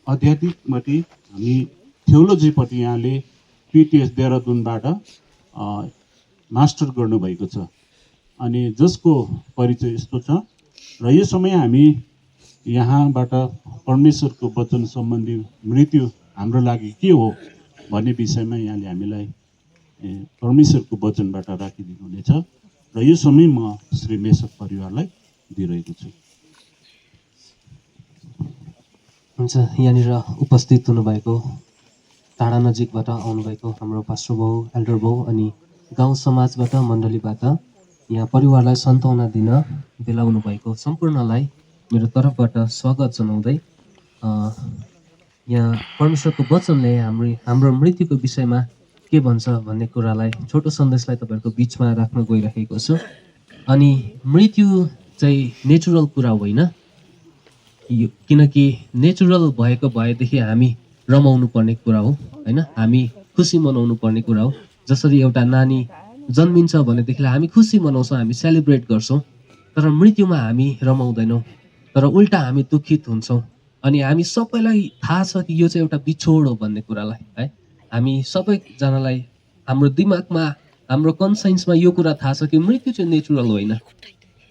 आध्यात्मिकपट्टि हामी थियोलोजीपट्टि यहाँले पिटिएस देहरादुनबाट मास्टर गर्नुभएको छ अनि जसको परिचय यस्तो छ र यो समय हामी यहाँबाट परमेश्वरको वचन सम्बन्धी मृत्यु हाम्रो लागि के हो भन्ने विषयमा यहाँले हामीलाई परमेश्वरको वचनबाट राखिदिनु हुनेछ र यो समय म श्री मेसक परिवारलाई दिइरहेको छु। हुन्छ, यहाँनिर उपस्थित हुनुभएको टाढा नजिकबाट आउनुभएको हाम्रो पास्टर बाउ, एल्डर बाउ अनि गाउँ समाजबाट मण्डलीबाट यहाँ परिवारलाई सन्ताउना दिन बोलाउनु भएको सम्पूर्णलाई मेरो तर्फबाट स्वागत जनाउँदै यहाँ परमेश्वरको वचनले हाम्रो मृत्युको विषयमा के भन्छ भन्ने कुरालाई छोटो सन्देशलाई तपाईँहरूको बिचमा राख्न गइरहेको छु। अनि मृत्यु चाहिँ नेचुरल कुरा होइन, किनकि नेचुरल भएको भएदेखि हामी रमाउनु पर्ने कुरा हो होइन, हामी खुसी मनाउनु पर्ने कुरा हो। जसरी एउटा नानी जन्मिन्छ भनेदेखिलाई हामी खुसी मनाउँछौँ, हामी सेलिब्रेट गर्छौँ, तर मृत्युमा हामी रमाउँदैनौँ, तर उल्टा हामी दुखित हुन्छौँ। अनि हामी सबैलाई थाहा छ कि यो चाहिँ एउटा बिछोड हो भन्ने कुरालाई है, हामी सबैजनालाई हाम्रो दिमागमा हाम्रो कन्साइन्समा यो कुरा थाहा छ कि मृत्यु चाहिँ नेचुरल होइन,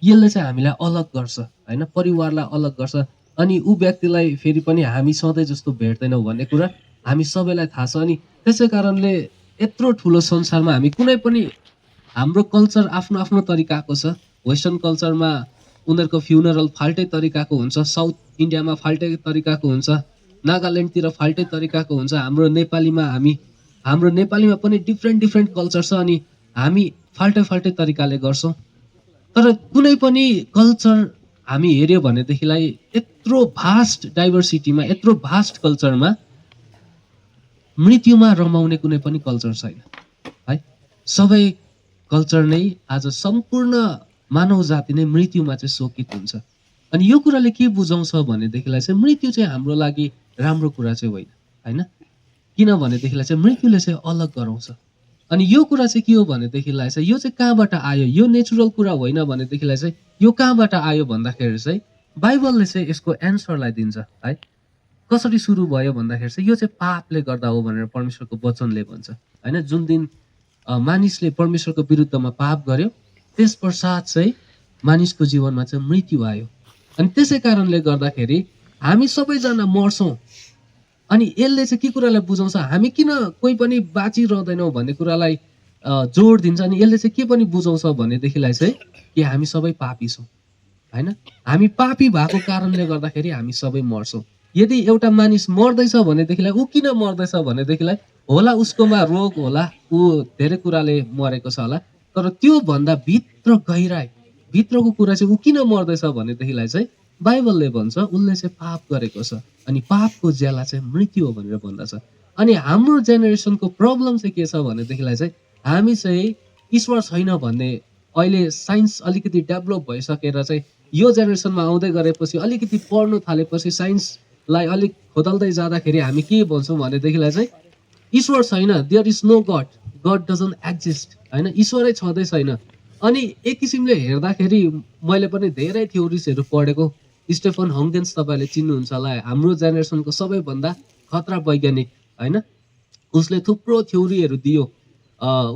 यसले चाहिँ हामीलाई अलग गर्छ होइन, परिवारलाई अलग गर्छ अनि ऊ व्यक्तिलाई फेरि पनि हामी सधैँ जस्तो भेट्दैनौँ भन्ने कुरा हामी सबैलाई थाहा छ। अनि त्यसै कारणले यत्रो ठुलो संसारमा हामी कुनै पनि हाम्रो कल्चर आफ्नो आफ्नो तरिकाको छ। वेस्टर्न कल्चरमा उनीहरूको फ्युनरल फाल्टै तरिकाको हुन्छ, साउथ इन्डियामा फाल्टै तरिकाको हुन्छ, नागाल्यान्डतिर फाल्टै तरिकाको हुन्छ, हाम्रो नेपालीमा पनि डिफ्रेन्ट कल्चर छ अनि हामी फाल्टै तरिकाले गर्छौँ। तर कुनै पनि कल्चर हामी हेऱ्यो भनेदेखिलाई यत्रो भास्ट डाइभर्सिटीमा, यत्रो भास्ट कल्चरमा मृत्युमा रमाउने कुनै पनि कल्चर छैन है। सबै कल्चर नै आज सम्पूर्ण मानव जाति नै मृत्युमा चाहिँ शोकित हुन्छ। अनि यो कुराले के बुझाउँछ भनेदेखिलाई चाहिँ मृत्यु चाहिँ हाम्रो लागि राम्रो कुरा चाहिँ होइन होइन, किनभनेदेखिलाई चाहिँ मृत्युले चाहिँ अलग गराउँछ। अनि यो कुरा चाहिँ के हो भनेदेखिलाई चाहिँ यो चाहिँ कहाँबाट आयो, यो नेचुरल कुरा होइन भनेदेखिलाई चाहिँ यो कहाँबाट आयो भन्दाखेरि चाहिँ बाइबलले चाहिँ यसको एन्सरलाई दिन्छ है। कसरी सुरु भयो भन्दाखेरि चाहिँ यो चाहिँ पापले गर्दा हो भनेर परमेश्वरको वचनले भन्छ होइन। जुन दिन मानिसले परमेश्वरको विरुद्धमा पाप गर्यो त्यस पश्चात चाहिँ मानिसको जीवनमा चाहिँ मृत्यु आयो। अनि त्यसै कारणले गर्दाखेरि हामी सबैजना मर्छौँ। अनि यसले चाहिँ के कुरालाई बुझाउँछ, हामी किन कोही पनि बाँचिरहँदैनौँ भन्ने कुरालाई जोड दिन्छ। अनि यसले चाहिँ के पनि बुझाउँछ भनेदेखिलाई चाहिँ कि हामी सबै पापी छौँ होइन। हामी पापी भएको कारणले गर्दाखेरि हामी सबै मर्छौँ। यदि एउटा मानिस मर्दैछ भनेदेखिलाई ऊ किन मर्दैछ भनेदेखिलाई होला उसकोमा रोग होला, ऊ धेरै कुराले मरेको छ होला, तर त्यो भन्दा भित्र गहिराई भित्रको कुरा चाहिँ ऊ किन मर्दैछ भनेदेखिलाई चाहिँ बाइबलले भन्छ उसले चाहिँ पाप गरेको छ अनि पापको ज्याला चाहिँ मृत्यु हो भनेर भन्दछ। अनि हाम्रो जेनेरेसनको प्रब्लम चाहिँ के छ भनेदेखिलाई चाहिँ हामी चाहिँ ईश्वर छैन भन्ने, अहिले साइन्स अलिकति डेभलप भइसकेर चाहिँ यो जेनेरेसनमा आउँदै गरेपछि अलिकति पढ्नु थालेपछि साइन्सलाई अलिक खोदल्दै जाँदाखेरि हामी के भन्छौँ भनेदेखिलाई चाहिँ ईश्वर छैन, there is no god, god doesn't exist होइन, ईश्वरै छँदै छैन। अनि एक किसिमले हेर्दाखेरि मैले पनि धेरै थ्योरिजहरू पढेको, स्टेफन हकिन्स तपाईँले चिन्नुहुन्छ होला, हाम्रो जेनेरेसनको सबैभन्दा खतरा वैज्ञानिक होइन। उसले थुप्रो थ्योरीहरू दियो,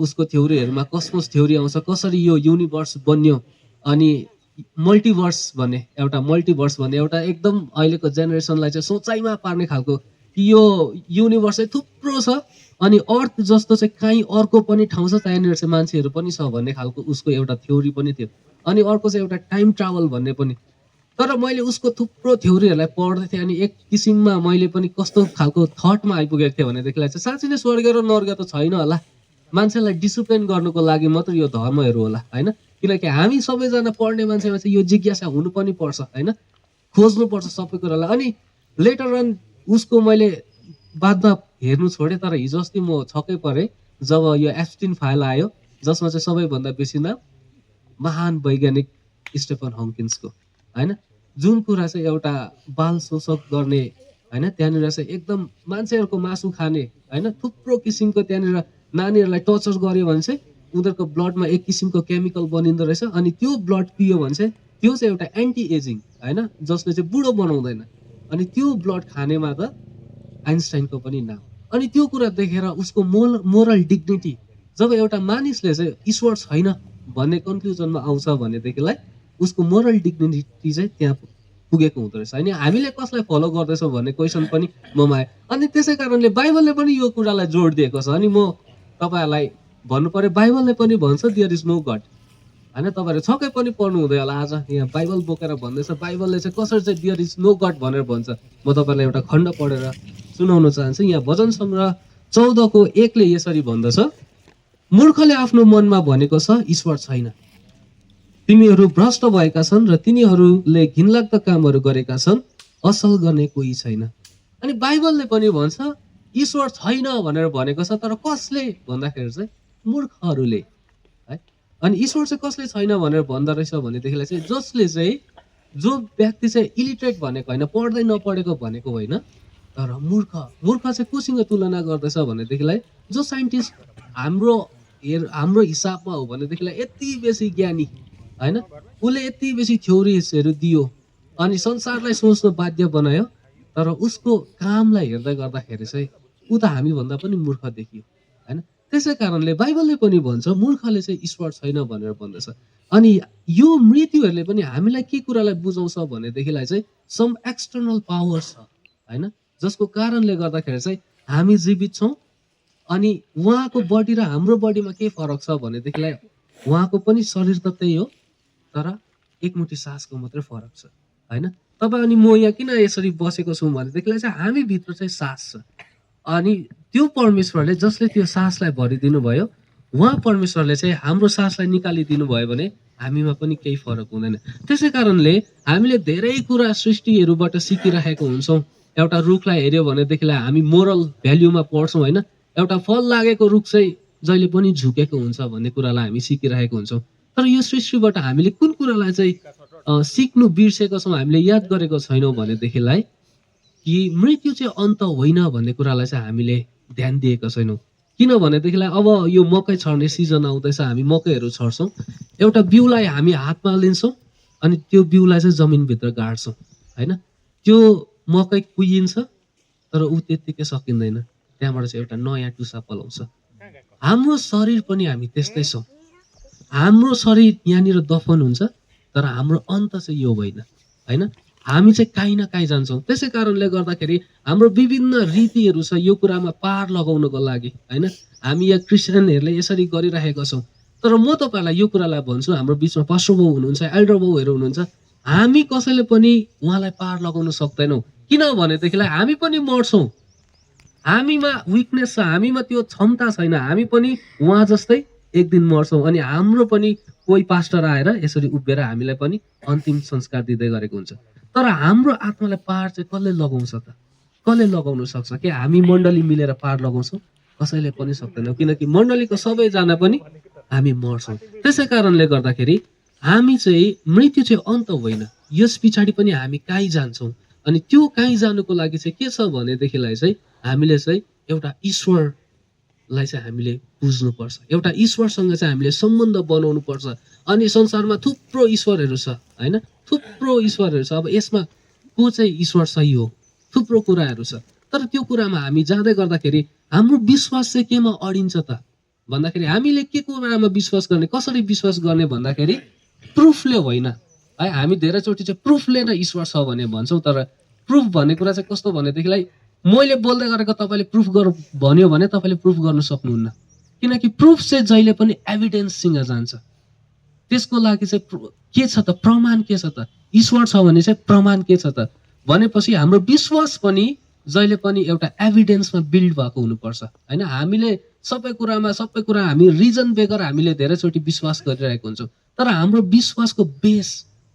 उसको थ्योरीहरूमा कस्मोस थ्योरी आउँछ, कसरी यो युनिभर्स बन्यो, अनि मल्टिभर्स भन्ने एउटा एकदम अहिलेको जेनेरेसनलाई चाहिँ सोचाइमा पार्ने खालको कि यो युनिभर्स चाहिँ थुप्रो छ अनि अर्थ जस्तो चाहिँ कहीँ अर्को पनि ठाउँ छ त्यहाँनिर चाहिँ मान्छेहरू पनि छ भन्ने खालको उसको एउटा थ्योरी पनि थियो। अनि अर्को चाहिँ एउटा टाइम ट्राभल भन्ने पनि। तर मैले उसको थुप्रो थ्योरीहरूलाई पढ्दै थिएँ अनि एक किसिममा मैले पनि कस्तो खालको थटमा आइपुगेको थिएँ भनेदेखिलाई चाहिँ साँच्चै नै स्वर्ग र नर्ग त छैन होला, मान्छेलाई डिसिप्लिन गर्नुको लागि मात्र यो धर्महरू होला होइन। किनकि हामी सबैजना पढ्ने मान्छेमा चाहिँ यो जिज्ञासा हुनु पनि पर्छ होइन, खोज्नुपर्छ सबै कुरालाई। अनि लेटर अन उसको मैले बादमा हेर्नु छोडेँ, तर हिजो अस्ति म छक्कै परेँ जब यो एप्स्टिन फाइल आयो जसमा चाहिँ सबैभन्दा बेसी नाम महान वैज्ञानिक स्टेफन हकिन्सको होइन। जुन कुरा चाहिँ एउटा बाल शोषक गर्ने होइन, त्यहाँनिर चाहिँ एकदम मान्छेहरूको मासु खाने होइन, थुप्रो किसिमको त्यहाँनिर नानीहरूलाई टर्चर गर्यो भने चाहिँ उनीहरूको ब्लडमा एक किसिमको केमिकल बनिँदो रहेछ अनि त्यो ब्लड पियो भने चाहिँ त्यो चाहिँ एउटा एन्टी एजिङ होइन, जसले चाहिँ बुढो बनाउँदैन। अनि त्यो ब्लड खानेमा त आइन्स्टाइनको पनि नाम। अनि त्यो कुरा देखेर उसको मोरल डिग्निटी, जब एउटा मानिसले चाहिँ ईश्वर छैन भन्ने कन्क्लुजनमा आउँछ भनेदेखिलाई उसको मोरल डिग्निटी चाहिँ त्यहाँ पुगेको हुँदो रहेछ। अनि हामीले कसलाई फलो गर्दैछौँ भन्ने क्वेसन पनि ममा आयो। अनि त्यसै कारणले बाइबलले पनि यो कुरालाई जोड दिएको छ। अनि म तपाईँहरूलाई भन्नु पर्यो, बाइबलले पनि भन्छ देयर इज नो गड होइन। तपाईँहरू छक्कै पनि पर्नु हुँदै होला, आज यहाँ बाइबल बोकेर भन्दैछ बाइबलले चाहिँ कसरी चाहिँ देयर इज नो गड भनेर भन्छ। म तपाईँलाई एउटा खण्ड पढेर सुनाउन चाहन्छु। यहाँ भजन सङ्ग्रह 14:1 यसरी भन्दछ, मूर्खले आफ्नो मनमा भनेको छ ईश्वर छैन, तिमीहरू भ्रष्ट भएका छन् र तिनीहरूले घिनलाग्दो कामहरू गरेका छन्, असल गर्ने कोही छैन। अनि बाइबलले पनि भन्छ ईश्वर छैन भनेर भनेको छ, तर कसले भन्दाखेरि चाहिँ मूर्खहरूले है। अनि ईश्वर चाहिँ कसले छैन भनेर भन्दो रहेछ भनेदेखिलाई चाहिँ जसले चाहिँ जो व्यक्ति चाहिँ इलिटरेट भनेको होइन, पढ्दै नपढेको भनेको होइन, तर मूर्ख चाहिँ कोसँग तुलना गर्दैछ भनेदेखिलाई जो साइन्टिस्ट हाम्रो हिसाबमा हो भनेदेखिलाई यति बेसी ज्ञानी होइन, उसले यति बेसी थ्योरिजहरू दियो अनि संसारलाई सोच्न बाध्य बनायो, तर उसको कामलाई हेर्दै गर्दाखेरि चाहिँ ऊ त हामीभन्दा पनि मूर्ख देखियो होइन। त्यसै कारणले बाइबलले पनि भन्छ मूर्खले चाहिँ ईश्वर छैन भनेर भन्दछ। अनि यो मृत्युहरूले पनि हामीलाई के कुरालाई बुझाउँछ भनेदेखिलाई चाहिँ सम एक्सटर्नल पावर छ होइन, जसको कारणले गर्दाखेरि चाहिँ हामी जीवित छौँ। अनि उहाँको बडी र हाम्रो बडीमा के फरक छ भनेदेखिलाई उहाँको पनि शरीर त त्यही हो, तर एकमुठी सासको मात्रै फरक छ होइन। तपाईँ अनि म यहाँ किन यसरी बसेको छौँ भनेदेखिलाई चाहिँ हामीभित्र चाहिँ सास छ। अनि त्यो परमेश्वरले जसले त्यो सासलाई भरिदिनु भयो, उहाँ परमेश्वरले चाहिँ हाम्रो सासलाई निकालिदिनु भयो भने हामीमा पनि केही फरक हुँदैन। त्यसै कारणले हामीले धेरै कुरा सृष्टिहरूबाट सिकिरहेको हुन्छौँ। एउटा रुखलाई हेऱ्यो भनेदेखिलाई हामी मोरल भ्याल्युमा पढ्छौँ होइन। एउटा फल लागेको रुख चाहिँ जहिले पनि झुकेको हुन्छ भन्ने कुरालाई हामी सिकिरहेको हुन्छौँ। तर यो सृष्टिबाट हामीले कुन कुरालाई चाहिँ सिक्नु बिर्सेको छौँ, हामीले याद गरेको छैनौँ भनेदेखिलाई कि मृत्यु चाहिँ अन्त होइन भन्ने कुरालाई चाहिँ हामीले ध्यान दिएको छैनौँ। किनभनेदेखिलाई अब यो मकै छर्ने सिजन आउँदैछ, हामी मकैहरू छर्छौँ, एउटा बिउलाई हामी हातमा लिन्छौँ अनि त्यो बिउलाई चाहिँ जमिनभित्र गाड्छौँ होइन। त्यो मकै कुहिन्छ तर ऊ त्यत्तिकै सकिँदैन, त्यहाँबाट चाहिँ एउटा नयाँ टुसा पलाउँछ। हाम्रो शरीर पनि हामी त्यस्तै छौँ। हाम्रो शरीर यहाँनिर दफन हुन्छ, तर हाम्रो अन्त चाहिँ यो होइन होइन। हामी चाहिँ काहीँ न काहीँ जान्छौँ। त्यसै कारणले गर्दाखेरि हाम्रो विभिन्न रीतिहरू छ यो कुरामा पार लगाउनको लागि होइन। हामी यहाँ क्रिस्चियनहरूले यसरी गरिरहेका छौँ। तर म तपाईँलाई यो कुरालाई भन्छु, हाम्रो बिचमा पास्टर बाउ हुनुहुन्छ, एल्डर बाउहरू हुनुहुन्छ, हामी कसैले पनि उहाँलाई पार लगाउन सक्दैनौँ। किनभनेदेखिलाई हामी पनि मर्छौँ, हामीमा विकनेस छ, हामीमा त्यो क्षमता छैन, हामी पनि उहाँ जस्तै एक दिन मर्छौँ। अनि हाम्रो पनि कोही पास्टर आएर यसरी उभिएर हामीलाई पनि अन्तिम संस्कार दिँदै गरेको हुन्छ। तर हाम्रो आत्मालाई पार चाहिँ कसले लगाउँछ त? कसले लगाउन सक्छ? के हामी मण्डली मिलेर पार लगाउँछौँ? कसैले पनि सक्दैनौँ, किनकि मण्डलीको सबैजना पनि हामी मर्छौँ। त्यसै कारणले गर्दाखेरि हामी चाहिँ मृत्यु चाहिँ अन्त होइन, यस पछाडि पनि हामी कहीँ जान्छौँ। अनि त्यो कहीँ जानुको लागि चाहिँ के छ भनेदेखिलाई चाहिँ हामीले चाहिँ एउटा ईश्वरलाई चाहिँ हामीले बुझ्नुपर्छ, एउटा ईश्वरसँग चाहिँ हामीले सम्बन्ध बनाउनु पर्छ। अनि संसारमा थुप्रो ईश्वरहरू छ होइन, थुप्रो ईश्वरहरू छ। अब यसमा को चाहिँ ईश्वर सही हो, थुप्रो कुराहरू छ। तर त्यो कुरामा हामी जाँदै गर्दाखेरि हाम्रो विश्वास चाहिँ केमा अडिन्छ त भन्दाखेरि हामीले के कुरामा विश्वास गर्ने, कसरी विश्वास गर्ने भन्दाखेरि प्रुफले होइन है। हामी धेरैचोटि चाहिँ प्रुफले नै ईश्वर छ भने भन्छौँ, तर प्रुफ भन्ने कुरा चाहिँ कस्तो भनेदेखिलाई मैले बोल्दै गरेको तपाईँले प्रुफ भन्यो भने तपाईँले प्रुफ गर्न सक्नुहुन्न, किनकि प्रुफ चाहिँ जहिले पनि एभिडेन्ससँग जान्छ। त्यसको लागि चाहिँ के छ त, प्रमाण के छ त? ईश्वर छ भने चाहिँ प्रमाण के छ त भनेपछि हाम्रो विश्वास पनि जहिले पनि एउटा एभिडेन्समा बिल्ड भएको हुनुपर्छ होइन। हामीले सबै कुरा हामी रिजन बेगर हामीले धेरैचोटि विश्वास गरिरहेको हुन्छौँ, तर हाम्रो विश्वासको बेस,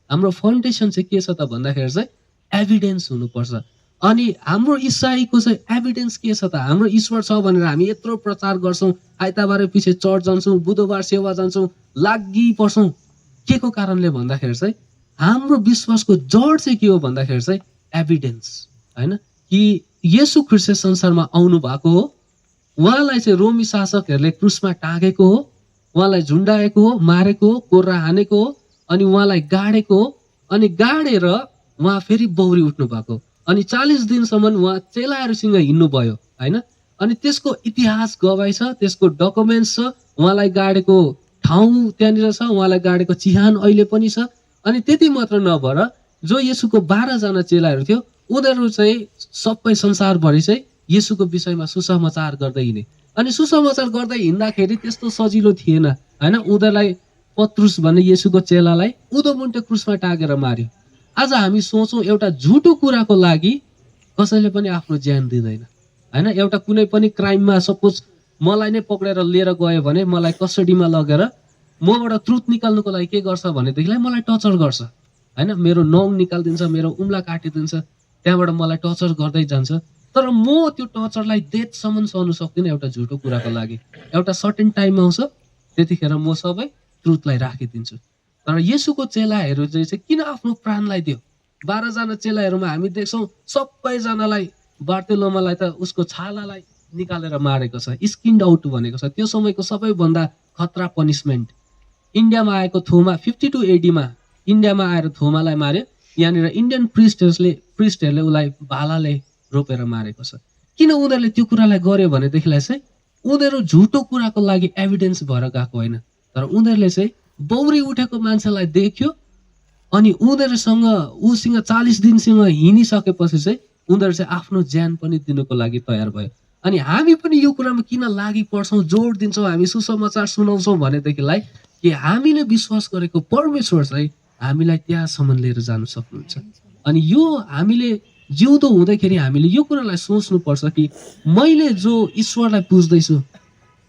हाम्रो फाउन्डेसन चाहिँ के छ त भन्दाखेरि चाहिँ एभिडेन्स हुनुपर्छ। अनि हाम्रो इसाईको चाहिँ एभिडेन्स के छ त? हाम्रो ईश्वर छ भनेर हामी यत्रो प्रचार गर्छौँ, आइतबार पछि चर्च जान्छौँ, बुधबार सेवा जान्छौँ, लागि पर्छौँ। के को कारणले भन्दाखेरि चाहिँ हाम्रो विश्वासको जड चाहिँ के हो भन्दाखेरि चाहिँ एभिडेन्स होइन, कि येशू ख्रीष्ट संसारमा आउनु भएको हो, उहाँलाई चाहिँ रोमी शासकहरूले क्रुसमा टाँगेको हो, उहाँलाई झुन्डाएको हो, मारेको हो, कोर्रा हानेको हो, अनि उहाँलाई गाडेको हो, अनि गाडेर उहाँ फेरि बौरी उठ्नु भएको। अनि 40 दिनसम्म उहाँ चेलाहरूसँग हिँड्नुभयो होइन। अनि त्यसको इतिहास गवाई छ, त्यसको डकुमेन्ट्स छ, उहाँलाई गाडेको ठाउँ त्यहाँनिर छ, उहाँलाई गाडेको चिहान अहिले पनि छ। अनि त्यति मात्र नभएर जो येशूको 12 जना चेलाहरू थियो उनीहरू चाहिँ सबै संसारभरि चाहिँ येशूको विषयमा सुसमाचार गर्दै हिँडे। अनि सुसमाचार गर्दै हिँड्दाखेरि त्यस्तो सजिलो थिएन होइन। उनीहरूलाई पत्रुस भन्ने येशूको चेलालाई उदोमुन्टे क्रुसमा टाँगेर मार्यो। आज हामी सोचौँ एउटा झुटो कुराको लागि कसैले पनि आफ्नो ज्यान दिँदैन होइन। एउटा कुनै पनि क्राइममा सपोज मलाई नै पक्रेर लिएर गयो भने मलाई कस्टडीमा लगेर मबाट ट्रुथ निकाल्नुको लागि के गर्छ भनेदेखिलाई मलाई टर्चर गर्छ होइन। मेरो नङ निकालिदिन्छ, मेरो उम्ला काटिदिन्छ, त्यहाँबाट मलाई टर्चर गर्दै जान्छ। तर म त्यो टर्चरलाई डेथसम्म सहनु सक्दिनँ एउटा झुटो कुराको लागि। एउटा सर्टेन टाइम आउँछ त्यतिखेर म सबै ट्रुथलाई राखिदिन्छु। तर येशूको चेलाहरू चाहिँ किन आफ्नो प्राणलाई दियो? 12 जना चेलाहरूमा हामी देख्छौँ सबैजनालाई बार्तेलोमालाई त उसको छालालाई निकालेर मारेको छ, स्किन्ड आउट भनेको छ। त्यो समयको सबैभन्दा खतरा पनिसमेन्ट। इन्डियामा आएको थोमा 52 AD मा इन्डियामा आएर थोमालाई मार्यो। यहाँनिर इन्डियन प्रिस्टहरूले उसलाई भालाले रोपेर मारेको छ। किन उनीहरूले त्यो कुरालाई गर्यो भनेदेखिलाई चाहिँ उनीहरू झुटो कुराको लागि एभिडेन्स भएर गएको होइन, तर उनीहरूले चाहिँ बौरी उठेको मान्छेलाई देख्यो अनि उनीहरूसँग उसँग 40 दिनसँग हिँडिसकेपछि चाहिँ उनीहरू चाहिँ आफ्नो ज्यान पनि दिनुको लागि तयार भयो। अनि हामी पनि यो कुरामा किन लागि पर्छौँ, जोड दिन्छौँ, हामी सुसमाचार सुनाउँछौँ भनेदेखिलाई कि हामीले विश्वास गरेको परमेश्वर चाहिँ हामीलाई त्यहाँसम्म लिएर जानु सक्नुहुन्छ। अनि यो हामीले जिउँदो हुँदाखेरि हामीले यो कुरालाई सोच्नुपर्छ कि मैले जो ईश्वरलाई पुज्दैछु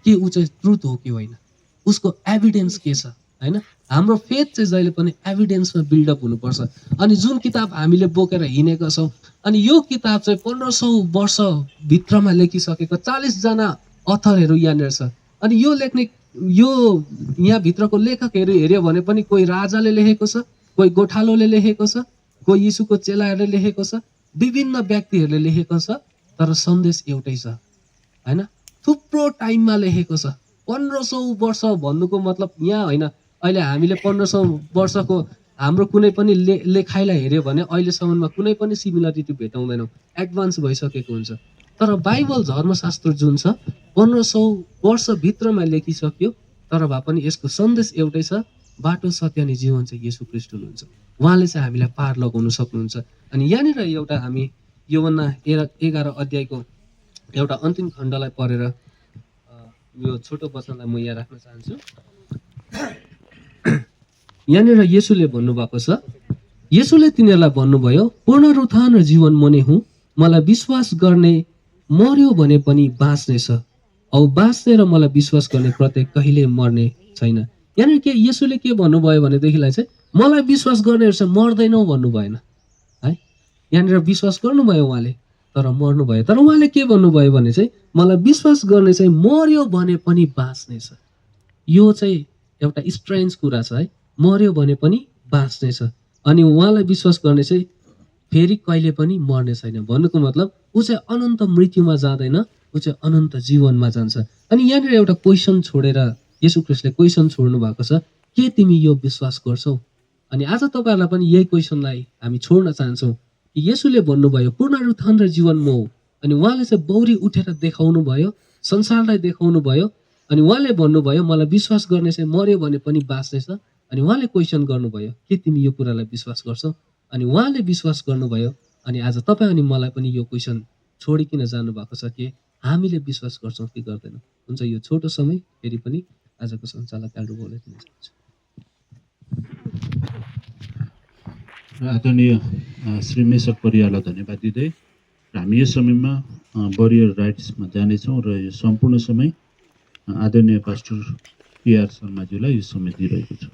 के ऊ चाहिँ ट्रुथ हो कि होइन, उसको एभिडेन्स के छ होइन। हाम्रो फेथ चाहिँ जहिले पनि एभिडेन्समा बिल्डअप हुनुपर्छ। अनि जुन किताब हामीले बोकेर हिँडेका छौँ अनि यो किताब चाहिँ 1500 वर्षभित्रमा लेखिसकेको 40 जना अथरहरू यहाँनिर छ। अनि यो लेख्ने यो यहाँभित्रको लेखकहरू हेऱ्यो भने पनि कोही राजाले लेखेको छ, कोही गोठालोले लेखेको छ, कोही यीशुको चेलाहरूले लेखेको छ, विभिन्न व्यक्तिहरूले लेखेको छ, तर सन्देश एउटै छ होइन। थुप्रो टाइममा लेखेको छ। 1500 वर्ष भन्नुको मतलब यहाँ होइन। अहिले हामीले 1500 वर्षको हाम्रो कुनै पनि लेखाइलाई हेऱ्यो भने अहिलेसम्ममा कुनै पनि सिमिलरिटी भेटाउँदैनौँ, एडभान्स भइसकेको हुन्छ। तर बाइबल धर्मशास्त्र जुन छ 1500 वर्षभित्रमा लेखिसक्यो, तर भए पनि यसको सन्देश एउटै छ, बाटो सत्य अनि जीवन चाहिँ येशू ख्रीष्ट हुनुहुन्छ। उहाँले चाहिँ हामीलाई पार लगाउन सक्नुहुन्छ। अनि यहाँनिर एउटा हामी यूहन्ना 11 अध्यायको एउटा अन्तिम खण्डलाई पढेर यो छोटो वचनलाई म यहाँ राख्न चाहन्छु। यहाँनिर येशूले भन्नुभएको छ, येशूले तिनीहरूलाई भन्नुभयो, पुनरुत्थान र जीवन म नै हुँ, मलाई विश्वास गर्ने मर्यो भने पनि बाँच्नेछ, औ बाँच्ने र मलाई विश्वास गर्ने प्रत्येक कहिले मर्ने छैन। यहाँनिर के येशूले के भन्नुभयो भनेदेखिलाई चाहिँ मलाई विश्वास गर्नेहरू चाहिँ मर्दैनौ भन्नु भएन है। यहाँनिर विश्वास गर्नुभयो उहाँले, तर मर्नुभयो। तर उहाँले के भन्नुभयो भने चाहिँ मलाई विश्वास गर्ने चाहिँ मर्यो भने पनि बाँच्नेछ। यो चाहिँ एउटा स्ट्रेन्ज कुरा छ है, मर्यो भने पनि बाँच्नेछ। अनि उहाँलाई विश्वास गर्ने चाहिँ फेरि कहिले पनि मर्ने छैन भन्नुको मतलब ऊ चाहिँ अनन्त मृत्युमा जाँदैन, ऊ चाहिँ अनन्त जीवनमा जान्छ। अनि यहाँनिर एउटा क्वेसन छोडेर येशू ख्रीष्टले क्वेसन छोड्नु भएको छ, के तिमी यो विश्वास गर्छौ? अनि आज तपाईँहरूलाई पनि यही क्वेसनलाई हामी छोड्न चाहन्छौँ कि येशूले भन्नुभयो पुनरुत्थान र जीवन म हो। अनि उहाँले चाहिँ बौरी उठेर देखाउनु भयो, संसारलाई देखाउनु भयो। अनि उहाँले भन्नुभयो मलाई विश्वास गर्ने चाहिँ मर्यो भने पनि बाँच्नेछ। अनि उहाँले क्वेसन गर्नुभयो के तिमी यो कुरालाई विश्वास गर्छौ? अनि उहाँले विश्वास गर्नुभयो। अनि आज तपाईँ अनि मलाई पनि यो क्वेसन छोडिकन जानुभएको छ कि हामीले विश्वास गर्छौँ कि गर्दैनौँ। हुन्छ, यो छोटो समय फेरि पनि आजको सञ्चालक काल्डो बोल्दै दिन चाहन्छु। आदरणीय श्री मेसक परिवारलाई धन्यवाद दिँदै हामी यस समयमा वरियर राइट्समा जानेछौँ र यो सम्पूर्ण समय आदरणीय पास्टर PR शर्माज्यूलाई यो समय दिइरहेको छु।